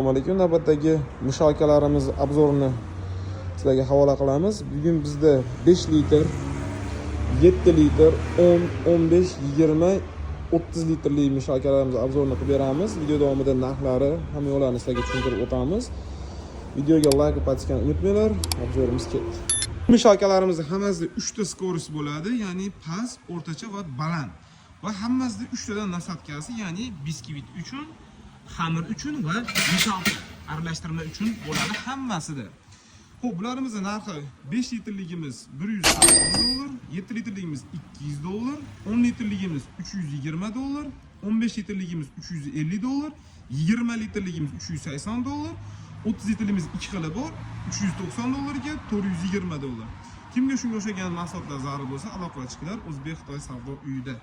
Assalomu alaykum. Navbatdagi мешалка larimiz обзор ini sizlarga havola qilamiz. Bugun bizda 5 litr, 7 litr, 10, 15, 20, 30 litrli мешалка larimiz обзор ini qilib beramiz. Video davomida narxlari, hamma yo'llarni sizlarga tushuntirib o'tamiz. Videoga layk va подписка ni unutmanglar. Обзор imiz ketdi. Мешалка larimizni hammasida 3 ta скорость bo'ladi, ya'ni past, o'rtacha va baland. Va hammasida 3 tadan насадка si, ya'ni biskvit uchun, xamir uchun va мешалка aralashtirma uchun bo'ladi hammasida. Xo'p, bularimizni narxi 5 litrligimiz 180 dollar, 7 litrligimiz 200 dollar, 10 litrligimiz 320 dollar, 15 litrligimiz 350 dollar, 20 litrligimiz 380 dollar, 30 litrligimiz ikki xili bor, 390 dollarga 420 dollar. Kimga shunga o'xshagan mahsulotlar zarur bo'lsa, aloqaga chiqinglar O'zbek Xitoy savdo uyida.